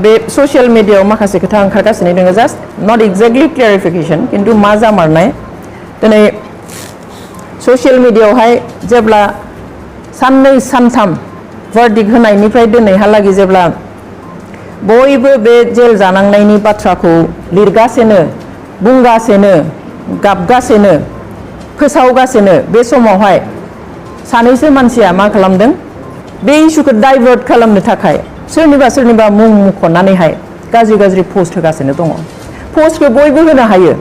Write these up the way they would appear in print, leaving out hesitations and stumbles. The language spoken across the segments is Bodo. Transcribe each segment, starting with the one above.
बे ससियेल मिडियायाव माखासे खोथा ओंखारगासिनो दङ जास्ट नट एक्जेक्टलि क्लियारिफिकेशन किन्तु मा जामारनाय दिनै ससियेल मिडियायावहाय जेब्ला साननै सानथाम भार्डिक्ट होनायनिफ्राय दिनैहालागै जेब्ला बयबो बे जेल जानांनायनि बाथ्राखौ लिरगासिनो बुंगासिनो गाबगासिनो फोसावगासिनो बे समावहाय सानैसो मानसिया मा खालामदों बे इस्युखौ डाइभार्ट खालामनो थाखाय सोरनिबा मुं मुंख'नानैहाय गाज्रि पोस्ट होगासिनो दङ पोस्टखौ बयबो होनो हायो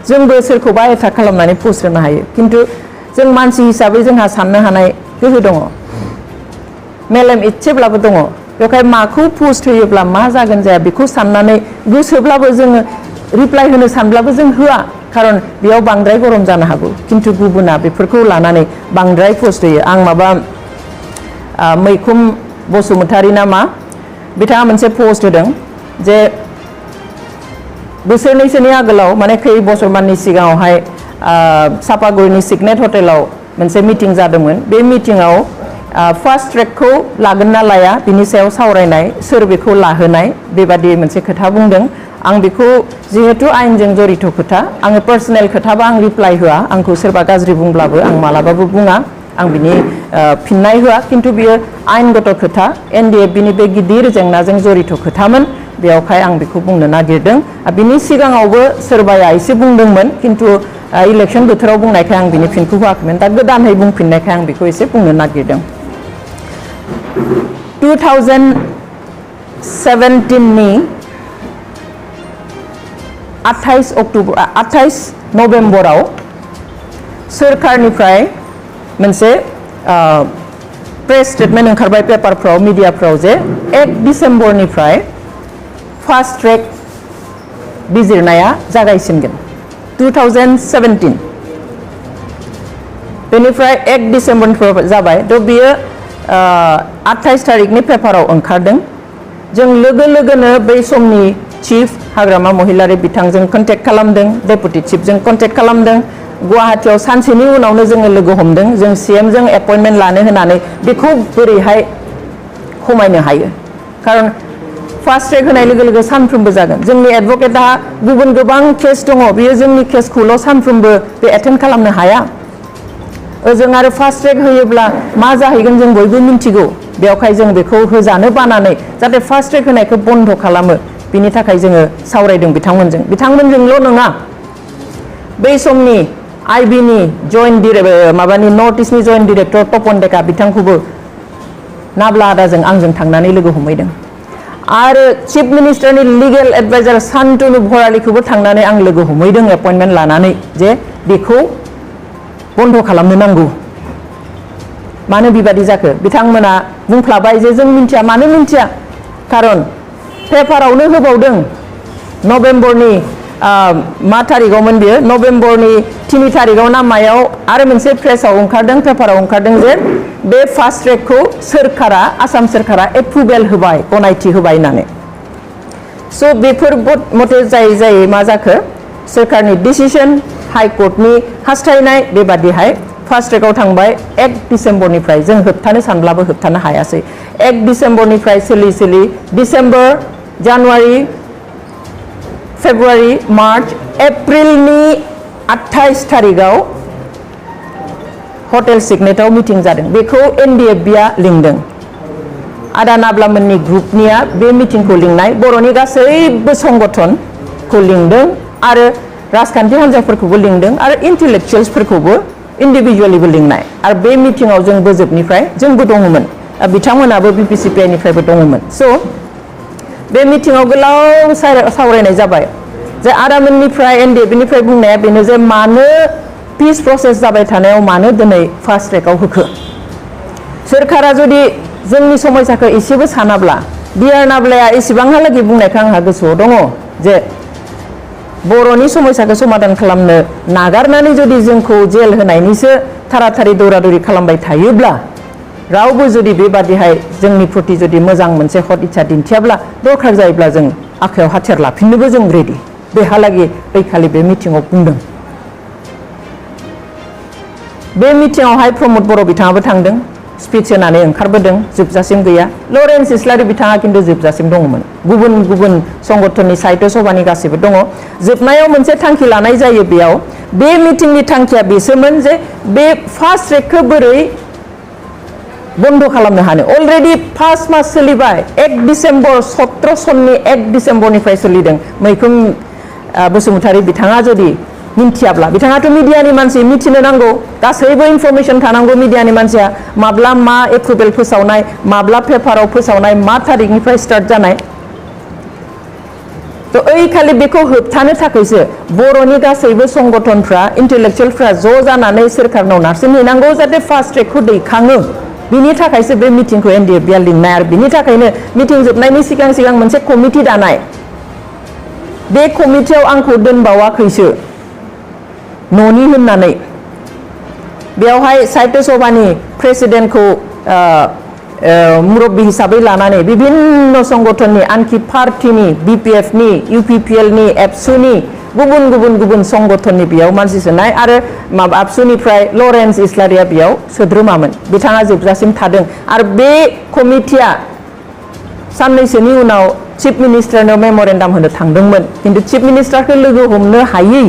जोंबो सोरखौबा एटाक खालामनानै पोस्ट होनो हायो किन्तु जों मानसि हिसाबै जोंहा साननो हानाय गोहो दङ मेलेम एसेब्लाबो दङ बेखाय माखौ पोस्ट होयोब्ला मा जागोन जाया बेखौ साननानै गोसोब्लाबो जोङो रिप्लाइ होनो सानब्लाबो जों होआ खारन बेयाव बांद्राय गरम जानो हागौ किन्तु गुबुना बेफोरखौ लानानै बांद्राय पोस्ट होयो आं माबा मैखुम बसुमतारी नामा बिथाङा मोनसे पोस्ट होदों जे बोसोरनैसोनि आगोलाव माने खै बोसोरमाननि सिगाङावहाय सापागुरिनि सिगनेट हटेलाव मोनसे मिटिं जादोंमोन बे मिटिंआव फास्ट ट्रेकखौ लागोन ना लाया बिनि सायाव सावरायनाय सोर बेखौ लाहोनाय बेबादि मोनसे खोथा बुंदों आं बेखौ जिहेतु आयेनजों जरित खोथा आङो पार्सनेल खोथाबा आं रिप्लाइ होआ आंखौ सोरबा गाज्रि बुंब्लाबो आं मालाबाबो बुङा आं बिनि फिननाय होआ किन्तु बियो आयेनगत खोथा एनडिएफबिनि बे गिदिर जेंनाजों जरित खोथामोन बेयावहाय आं बेखौ बुंनो नागिरदों बिनि सिगाङावबो सोरबाया एसे बुंदोंमोन किन्तु इलेक्शन बोथोराव बुंनायखाय आं बिनि फिनखौ होआखैमोन दा गोदानै बुंफिननायखाय आं बेखौ एसे बुंनो नागिरदों 2017 नि 28 नभेम्बराव सोरखारनिफ्राय मोनसे प्रेस स्टेटमेन्ट ओंखारबाय पेपारफ्राव मिडियाफ्राव जे 1 डिसेम्बरनिफ्राय फास्ट ट्रेक बिजिरनाया जागायसिनगोन 2017 बेनिफ्राय 1 डिसेम्बरनिफ्राय जाबाय थ' बियो 28 तारिखनि पेपाराव ओंखारदों जों लोगो लोगोनो बै समनि चिफ हाग्रामा महिलारि बिथांजों कन्टेक्ट खालामदों डेपुटि चिफजों कन्टेक्ट खालामदों गुवाहाटीयाव सानसेनि उनावनो जोङो लोगो हमदों जों सीएम जों एपइन्टमेन्ट लानो होनानै बेखौ बोरैहाय खमायनो हायो खारन फास्ट ट्रेक होनाय लोगो लोगो सानफ्रोमबो जागोन जोंनि एडभकेटआ गुबुन गोबां केस दङ बियो जोंनि केसखौल' सानफ्रोमबो बे एटेन्ड खालामनो हाया ओजों आरो फास्ट ट्रेक होयोब्ला मा जाहैगोन जों बयबो मिन्थिगौ बेवहाय जों बेखौ होजानो बानानै जाहाथे फास्ट ट्रेक होनायखौ बन्द खालामो बिनि थाखाय जोङो सावरायदों बिथांमोनजोंल' नङा बै समनि आईबीनि जइन्ट माबानि नर्थ इस्टनि जइन्ट डिरेक्टर तपन डेका बिथांखौबो नाब्ला आदाजों आंजों थांनानै लोगो हमहैदों आरो चिफ मिनिस्टारनि लिगेल एडभाइजार शान्तनु भरालीखौबो थांनानै आं लोगो हमहैदों एपइन्टमेन्ट लानानै जे बेखौ बन्द खालामनो नांगौ मानो बेबादि जाखो बिथांमोना बुंफ्लाबाय जे जों मिन्थिया मानो मिन्थिया खारन पेपारावनो होबावदों नभेम्बरनि मा तारिखआवमोन बियो नभेम्बरनि 3 तारिखआव ना मायाव आरो मोनसे प्रेसआव ओंखारदों पेपाराव ओंखारदों जे बे फास्ट ट्रेकखौ सोरखारा आसाम सोरखारा एप्रुभेल होबाय गनायथि होबाय होननानै स' बेफोर मथे जाय मा जाखो सोरखारनि डिसिसन हाइकर्टनि हास्थायनाय बेबादिहाय फास्ट ट्रेकआव थांबाय 1 डिसेम्बरनिफ्राय जों होबथानो सानब्लाबो होबथानो हायासै 1 डिसेम्बरनिफ्राय सोलि डिसेम्बर जानुवारि फेब्रुवारि मार्च एप्रिलनि 28 तारिखआव हटेल सिगनेटआव मिटिं जादों बेखौ एनडिएफबिआ लिंदों आदा नाब्लामोननि ग्रुपनिया बे मिटिंखौ लिंनाय बर'नि गासैबो संगठनखौ लिंदों आरो राजखान्थि हान्जाफोरखौबो लिंदों आरो इन्टेलेक्चुवेल्सफोरखौबो इन्डिभिजुवेलिबो लिंनाय आरो बे मिटिंआव जों बोजोबनिफ्राय जोंबो दङमोन बिथांमोनाबो बिपिसिपिआइनिफ्रायबो दङमोन स' बे मिटिंआव गोलाव सावरायनाय जाबाय जे आदामोननिफ्राय एनडिएफबिनिफ्राय बुंनाया बेनो जे मानो पिस प्रसेस जाबाय थानायाव मानो दिनै फास्ट ट्रेकआव होखो सोरखारा जुदि जोंनि समस्याखौ एसेबो सानाब्ला बिआर नाब्लाया एसेबांहालागै बुंनायखौ आंहा गोसोआव दङ जे बर'नि समस्याखौ समाधान खालामनो नागारनानै जुदि जोंखौ जेल होनायनिसो थाराथारि दौरादौरि खालामबाय थायोब्ला रावबो जुदि बेबादिहाय जोंनि प्रति जुदि मोजां मोनसे हद इच्छा दिन्थियाब्ला दरखार जायोब्ला जों आखायाव हाथियार लाफिननोबो जों रेडि बेहालागै बैखालि बे मिटिंआव बुंदों बे मिटिंआवहाय प्रमद बर' बिथाङाबो थांदों स्पिच होनानै ओंखारबोदों जोबजासिम गैया लरेन्स इस्लारि बिथाङा खिन्थु जोबजासिम दङमोन गुबुन गुबुन संगठननि साहित्य सभानि गासैबो दङ जोबनायाव मोनसे थांखि लानाय जायो बेयाव बे मिटिंनि थांखिया बेसोमोन जे बे फास्ट ट्रेकखौ बोरै बन्द खालामनो हानो अलरेडि 5 मास सोलिबाय 1 डिसेम्बर 17 सननि 1 डिसेम्बरनिफ्राय सोलिदों मैखुन बसुमतारी बिथाङा जुदि मिन्थियाब्ला बिथाङाथ' मिडियानि मानसि मिथिनो नांगौ गासैबो इनफरमेशन थानांगौ मिडियानि मानसिया माब्ला मा एप्रुभेल फोसावनाय माब्ला पेपाराव फोसावनाय मा तारिखनिफ्राय स्टार्ट जानाय तो ओइ खालि बेखौ होबथानो थाखायसो बर'नि गासैबो संगठनफ्रा इन्टेलेक्चुयेलफ्रा ज' जानानै सोरखारनाव नारसिनहैनांगौ जाहाथे फास्ट ट्रेकखौ दैखाङो बिनि थाखायसो बे मिटिंखौ एनडिएफबिआ लिंनाय आरो बिनि थाखायनो मिटिं जोबनायनि सिगां सिगां मोनसे कमिटि दानाय बे कमिटियाव आंखौ दोनबावाखैसो न'नि होननानै बेवहाय साहित्य सभानि प्रेसिडेन्टखौ मुरब्बी हिसाबै लानानै विभिन्न संगठननि आनखि पार्टीनि बिपिएफनि इउपिपिएलनि एबसुनि गुबुन गुबुन गुबुन संगठननि बेयाव मानसि सोनाय आरो माबा आबसुनिफ्राय लरेन्स इस्लारिया बेयाव सोद्रोमामोन बिथाङा जोबजासिम थादों आरो बे कमिटिया साननैसोनि उनाव चिफ मिनिस्टारनो मेमरेन्डाम होनो थांदोंमोन किन्तु चिफ मिनिस्टारखौ लोगो हमनो हायै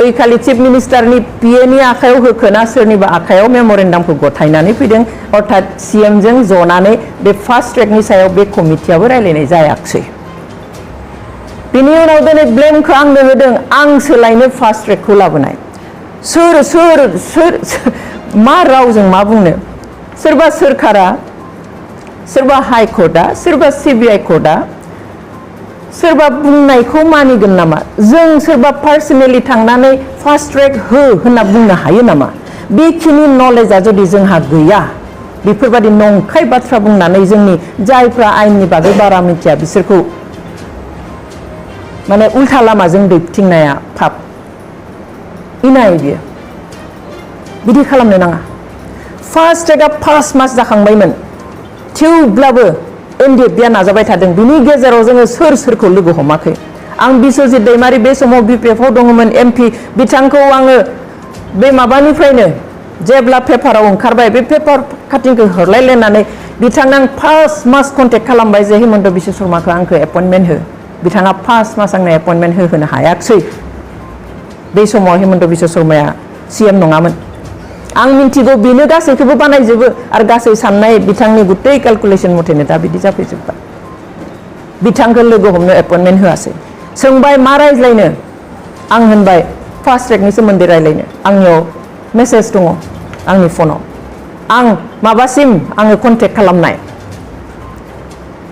ओइ खालि चिफ मिनिस्टारनि पिएनि आखायाव होखोना सोरनिबा आखायाव मेमरेन्डामखौ गथायनानै फैदों अर्थात सीएमजों जनानै बे फास्ट ट्रेकनि सायाव बे कमिटियाबो रायलायनाय जायाखसै बिनि उनाव दिनै ब्लेमखौ आंनो होदों आं सोलायनो फास्ट ट्रेकखौ लाबोनाय सोर सोर सोर मा रावजों मा बुंनो सोरबा सोरखारा सोरबा हाइ कर्टआ सोरबा सिबिआइ कर्टआ सोरबा बुंनायखौ मानिगोन नामा जों सोरबा पार्सनेलि थांनानै फास्ट ट्रेक हो होनना बुंनो हायो नामा बेखिनि नलेजआ जुदि जोंहा गैया बेफोरबायदि नंखाय बाथ्रा बुंनानै जोंनि जायफ्रा आयेननि बागै बारा मिथिया बिसोरखौ माने उल्था लामाजों दैथिंनाया पाप इनाय बियो बिदि खालामनो नाङा फास्ट ट्रेकआ 5 मास जाखांबायमोन थेवब्लाबो एनडिएफबिआ नाजाबाय थादों बिनि गेजेराव जोङो सोर सोरखौ लोगो हमाखै आं बिश्वजित दैमारि बे समाव बिपिएफआव दङमोन एमपि बिथांखौ आङो बे माबानिफ्रायनो जेब्ला पेपाराव ओंखारबाय बे पेपार काटिंखौ हरलायलायनानै बिथांनो आं 5 मास कन्टेक्ट खालामबाय जे हिमन्त बिश्व शर्माखौ आंखौ एपइन्टमेन्ट हो बिथाङा 5 मास आंनो एपइन्टमेन्ट होनो हायाखसै बे समाव हिमन्त बिश्व शर्माया सीएम नङामोन आं मिन्थिगौ बेनो गासैखौबो बानायजोबो आरो गासै साननाय बिथांनि गुतै केलकुलेसन मथेनो दा बिदि जाफैजोब्बाय बिथांखौ लोगो हमनो एपइन्टमेन्ट होआसै सोंबाय मा रायज्लायनो आं होनबाय फास्ट ट्रेकनि सोमोन्दै रायज्लायनो आंनियाव मेसेज दङ आंनि फनाव आं माबासिम आङो कन्टेक्ट खालामनाय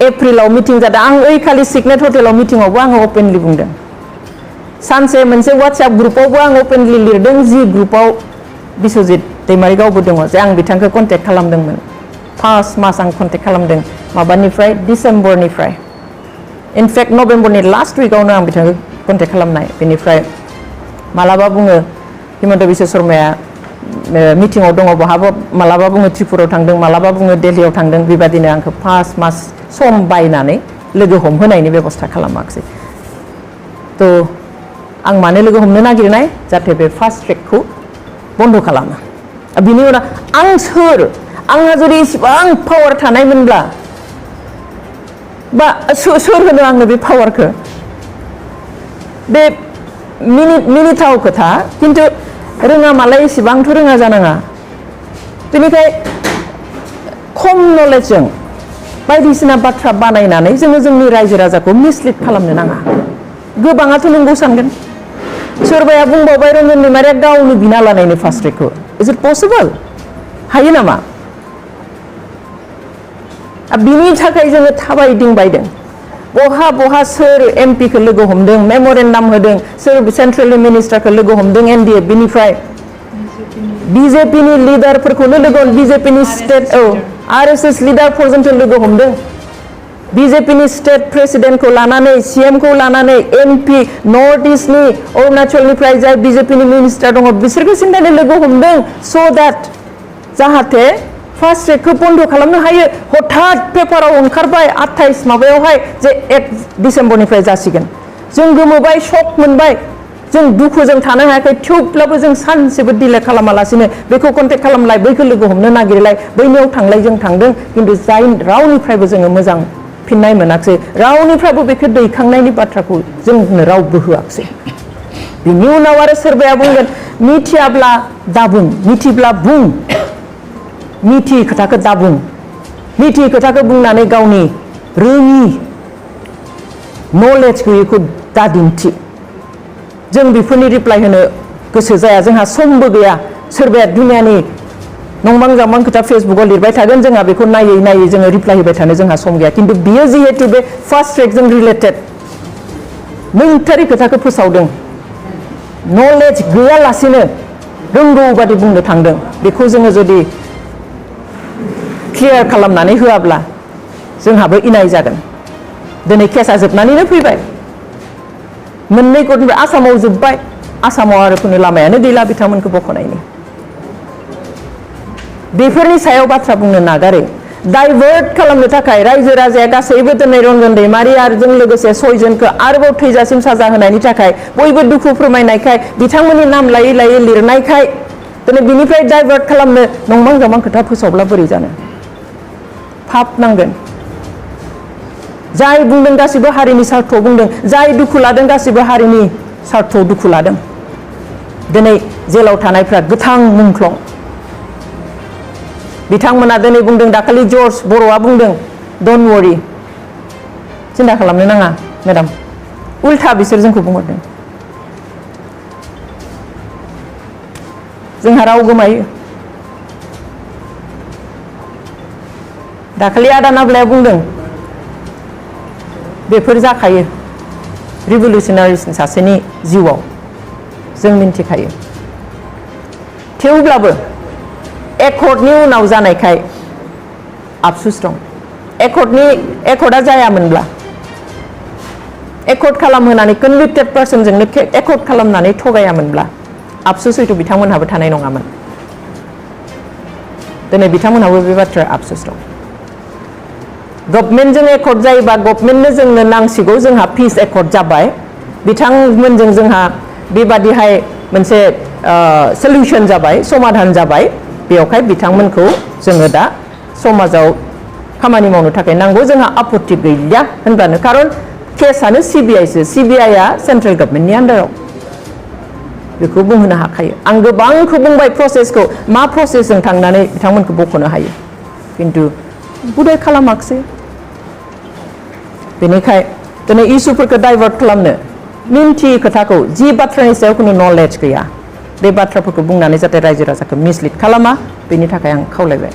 एप्रिलाव मिटिं जादों आं ओइ खालि सिगनेट हटेलाव मिटिङावबो आङो अपेनलि बुंदों सानसे मोनसे वाट्सएप ग्रुपावबो आं अपेनलि लिरदों जि ग्रुपाव बिश्वजित दैमारि गावबो दङ जे आं बिथांखौ कन्टेक्ट खालामदोंमोन 5 मास आं कन्टेक्ट खालामदों माबानिफ्राय डिसेम्बरनिफ्राय इनफेक्ट नभेम्बरनि लास्ट उइकआवनो आं बिथांखौ कन्टेक्ट खालामनाय बेनिफ्राय मालाबा बुङो हिमन्त बिश्व शर्माया मिटिङाव दङ बहाबा मालाबा बुङो त्रिपुरायाव थांदों मालाबा बुङो दिल्लीयाव थांदों बेबादिनो आंखौ 5 मास सम बायनानै लोगो हमहोनायनि बेबस्था खालामाखसै तो आं मानो लोगो हमनो नागिरनाय जाहाथे बे फास्ट ट्रेकखौ बन्द खालामो बिनि उनाव आं सोर आंहा जुदि इसेबां पावार थानायमोनब्ला बा सोर होनो आंनो बे पावारखौ बे मिनिथाव खोथा खिन्थु रोङा मालाय इसेबांथ' रोङा जानाङा बेनिखाय खम नलेजजों बायदिसिना बाथ्रा बानायनानै जोङो जोंनि रायजो राजाखौ मिसलिड खालामनो नाङा गोबाङाथ' नंगौ सानगोन सोरबाया बुंबावबाय रन्जन दैमारिया गावनो बिना लानायनि फास्ट ट्रेकखौ इज इट पसिबल हायो नामा बिनि थाखाय जोङो थाबायदिंबायदों बहा बहा सोर एमपिखौ लोगो हमदों मेमरेन्डाम होदों सोर सेन्ट्रेल मिनिस्टारखौ लोगो हमदों एनडिएफबिनिफ्राय बिजेपिनि लिडारफोरखौनो लोगो बिजेपिनि स्टेट आरएसएस लिडार पर्यन्त लोगो हमदों बिजेपिनि स्टेट प्रेसिडेन्टखौ लानानै सीएमखौ लानानै एमपि नर्थ इस्टनि अरुणाचलनिफ्राय जाय बिजेपिनि मिनिस्टार दङ बिसोरखौ सिन्थानो लोगो हमदों स' दैट जाहाथे फास्ट ट्रेकखौ बन्द खालामनो हायो हठात पेपाराव ओंखारबाय 28 माबायावहाय जे 1 डिसेम्बरनिफ्राय जासिगोन जों गोमोबाय शक मोनबाय जों दुखुजों थानो हायाखै थेवब्लाबो जों सानसेबो डिले खालामालासिनो बेखौ कन्टेक्ट खालामलाय बैखौ लोगो हमनो नागिरलाय बैनियाव थांलाय जों थांदों खिन्थु जाय रावनिफ्रायबो जोङो मोजां फिननाय मोनाखिसै रावनिफ्रायबो बेखौ दैखांनायनि बाथ्राखौ जोंनो रावबो होआखिसै बिनि उनाव आरो सोरबाया बुंगोन मिथियाब्ला दाबुं मिथिब्ला बुं मिथियै खोथाखौ दाबुं मिथियै खोथाखौ बुंनानै गावनि रोङि नलेज गैयैखौ दादिन्थि जों बेफोरनि रिप्लाइ होनो गोसो जाया जोंहा समबो गैया सोरबाया दुनियानि नंबां जाबां खोथा फेसबुकाव लिरबाय थागोन जोंहा बेखौ नायै नायै जोङो रिप्लाइ होबाय थानो जोंहा सम गैया खिन्थु बियो जिहेतु बे फार्स्ट ट्रेकजों रिलेटेड नंथारै खोथाखौ फोसावदों नलेज गैयालासेनो रोंगौ बादि बुंनो थांदों बेखौ जोङो जुदि क्लियार खालामनानै होआब्ला जोंहाबो इनाय जागोन दिनै केसा जोबनानैनो फैबाय मोननै कर्टनिफ्राय आसामाव जोब्बाय आसामाव आरो खुनु लामायानो गैला बिथांमोनखौ बख'नायनि बेफोरनि सायाव बाथ्रा बुंनो नागारै डाइभार्ट खालामनो थाखाय रायजो राजाया गासैबो दिनै रन्जन दैमारि आरो जों लोगोसे 6 जनखौ आरोबाव थैजासिम साजा होनायनि थाखाय बयबो दुखु फोरमायनायखाय बिथांमोननि नाम लायै लायै लिरनायखाय दिनै बिनिफ्राय डाइभार्ट खालामनो नंबां जाबां खोथा फोसावब्ला बोरै जानो पाप नांगोन जाय बुंदों गासिबो हारिनि स्वार्थआव बुंदों जाय दुखु लादों गासिबो हारिनि स्वार्थआव दुखु लादों दिनै जेलाव थानायफ्रा गोथां मुंख्लं बिथांमोना दिनै बुंदों दाखालि जर्ज बर'आ बुंदों डन्ट वरी सिन्था खालामनो नाङा मेडाम उल्था बिसोर जोंखौ बुंहरदों जोंहा राव गोमायो दाखालि आदा नाब्लाया बुंदों बेफोर जाखायो रिभलिउसनारिस सासेनि जिउआव जों मिन्थिखायो थेवब्लाबो एकर्डनि उनाव जानायखाय आफसुस दं एकर्डआ जायामोनब्ला एकर्ड खालामहोनानै कनभिक्टेड पार्सनजोंनो एकर्ड खालामनानै थगायामोनब्ला आफसुस हयथ' बिथांमोनहाबो थानाय नङामोन दिनै बिथांमोनहाबो बे बाथ्राया आफसुस दं गभर्नमेन्टजों एकर्ड जायोबा गभर्नमेन्टनो जोंनो नांसिगौ जोंहा पिस एकर्ड जाबाय बिथांमोनजों जोंहा बेबादिहाय मोनसे सल्युशन जाबाय समाधान जाबाय बेवहाय बिथांमोनखौ जोङो दा समाजाव खामानि मावनो थाखाय नांगौ जोंहा आपत्ति गैया होनब्लानो खारन केसआनो सिबिआइसो सिबिआइआ सेन्ट्रेल गभर्नमेन्टनि आन्डाराव बेखौ बुंहोनो हाखायो आं गोबांखौ बुंबाय प्रसेसखौ मा प्रसेसजों थांनानै बिथांमोनखौ बख'नो हायो खिन्थु बुदाय खालामाखिसै बेनिखाय दिनै इसुफोरखौ डाइभार्ट खालामनो मिन्थियै खोथाखौ जि बाथ्रानि सायाव खुनु नलेज गैया बे बाथ्राफोरखौ बुंनानै जाहाथे रायजो राजाखौ मिसलिड खालामा बेनि थाखाय आं खावलायबाय